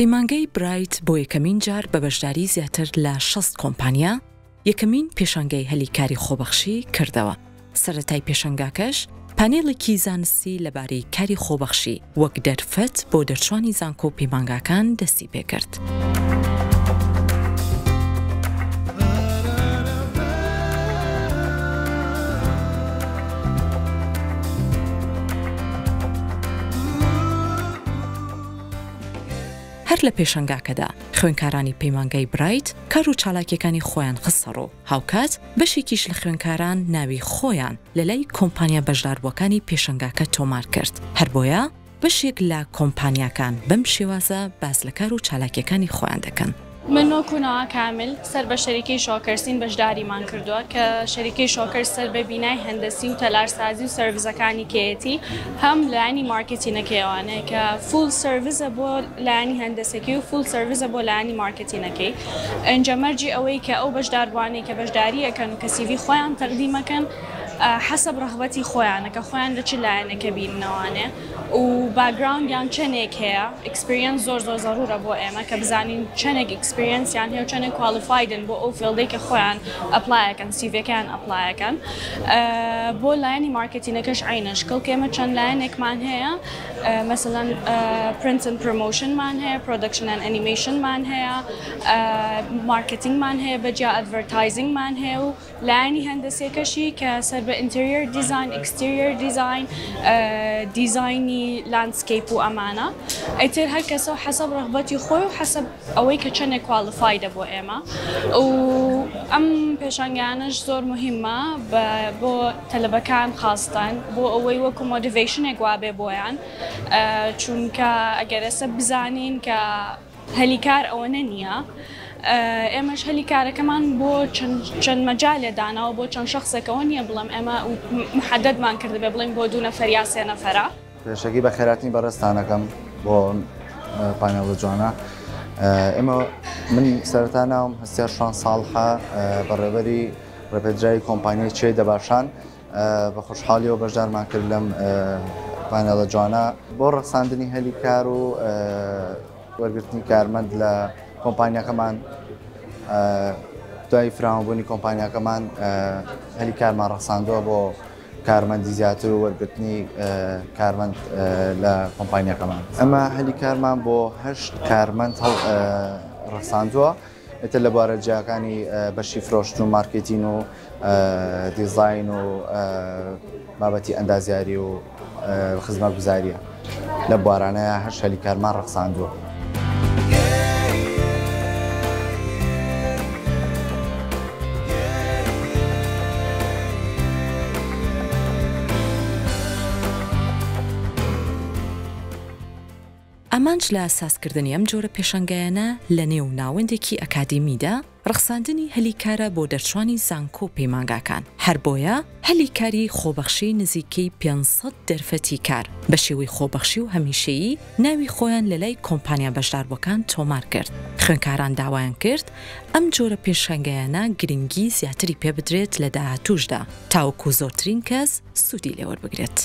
پەیمانگەی برایت بۆ یەکەمین جار بە بەشداری زیاتر لە 60 کۆمپانیا یەکەمین پێشانگای هەلی کاری خۆبەخشی کردەوە. سەرەتای پێشەنگاکەش پانێڵێکی زانستی لەبارەی کاری خۆبەخشی وەک دەرفەت بۆ دەرچوانی زانکۆ و پەیمانگاکان دەستی پێکرد. هەر لە پێشەنگاکەدا خوێندکارانی پەیمانگای برایت کار و چالاکیەکانی خۆیان خستەڕوو، هاوکات بەشێکیش لە خوێندکاران ناوی خۆیان لەلای کۆمپانیا بەشداربووەکانی پێشەنگاکە تۆمار کرد، هەر بۆیە بەشێک لە کۆمپانیاکان بەم شێوازە باس لە کار و چالاکیەکانی خۆیان دەکەن. من وەکو نەوا کامل سەر بە شەریکەی شۆکەرسین بەشداریمان کردووە کە شەریکەی شۆکەر سەر بە بینای هەندەسی و تەلارسازی و سەرڤزەکانی کەیەتی هەم لایەنی مارکێتینەکەیەوانەیە کە full service ە بۆ لایەنی هەندەسەکەی و full service ە بۆ لایەنی مارکێتینەکەی ئینجا مەرجی ئەوەی کە ئەو بەشداربووانەی کە بەشداری ئەکەن و کە CV خۆیان تەقدیم ئەکەن حەسەب ڕەغبەتی خۆیانە کە خۆیان لە چ لایەنێکە بیننەوانێ و background یان چەنێک هەیە experience زۆر زۆر زەرورە بۆ ئێمە کە بزانین چەنێک experience یان هەیە و چەنێک qualified ن بۆ ئەو field ەی کە خۆیان apply ئەکەن CV ەکەیان apply ئەکەن بۆ لایەنی مارکێتینەکەش عەینە شکڵ کە ئێمە چەند لایەنێکمان هەیە مەسەلەن print and promotion مان هەیە production and animation مان هەیە مارکێتینگمان هەیە بەجیا advertising مان هەیە و لایەنی هەندەسیەکەشی کە سەر بە interior design، exterior design، دیزاینی landscape و ئەمانە. ئیتر هەر کەسە و حەسەب ڕەغبەتی خۆی و حەسەب ئەوەی کە چەندێک qualified ە بۆ ئێمە و ئەم پێشانگایانەش زۆر موهیمە بۆ تەلەبەکان خاستەن بۆ ئەوەی وەکو motivation ێک وابێ بۆیان چونکە ئەگەر ئێستا بزانین کە هەلی کار ئەوەنە نییە، ئێمەش هەلی کارەکەمان بۆ چەند مەجالێ داناوە بۆ چەند شەخسێکەوە نییە بڵێم ئێمە محەدەدمان کردبێ بڵێین بۆ دوو نەفەر یا سێ نەفەرە. پێشەکی بەخێرهاتنی بەڕێزتان ئەکەم بۆ ئەم پانێڵە جوانە. ئێمە من سەرەتا ناوم هەستیار شوان ساڵحە بەڕێوەبەری ڕێپێدراوی کۆمپانیای چیای دەباشان. بە خۆشحاڵیەوە بەشدارمان کرد لەم پانێڵە جوانە بۆ ڕەخساندنی هەلی کار و وەرگرتنی کارمەند لە کۆمپانیاکەمان دوای فراوانبوونی کۆمپانیاکەمان هەلی کارمان ڕەخساندووە بۆ کارمەندی زیاتر و وەرگرتنی کارمەند لە کۆمپانیاکەمان ئەمە هەلی کارمان بۆ هەشت کارمەند ڕەخساندووە ئیتر لە بوارە جیاکانی بەشی فرۆشتن و مارکێتین و دیزاین و بابەتی ئەندازیاری و خزمەتگوزاریە لە بوارانەیە هەر هەلی کارمان ڕەخساندووە. ئامانج لە سازکردنی ئەم جۆرە پێشانگایانە لە نێو ناوەندێکی ئەکادیمیدا، ڕەخساندنی هەلی کارە بۆ دەرچوانی زانکۆ و پەیمانگاکان، هەر بۆیە هەلی کاری خۆبەخشی نزیکەی 500 دەرفەتی کار بە شێوەی خۆبەخشی و هەمیشەیی ناوی خۆیان لە لای کۆمپانیا بەشداربووەکان تۆمار کرد، خوێندکاران داوایان کرد ئەم جۆرە پێشانگایانە گرنگی زیاتری پێبدرێت لە داهاتووشدا تاوەکو زۆرترین کەس سوودی لێوەربگرێت.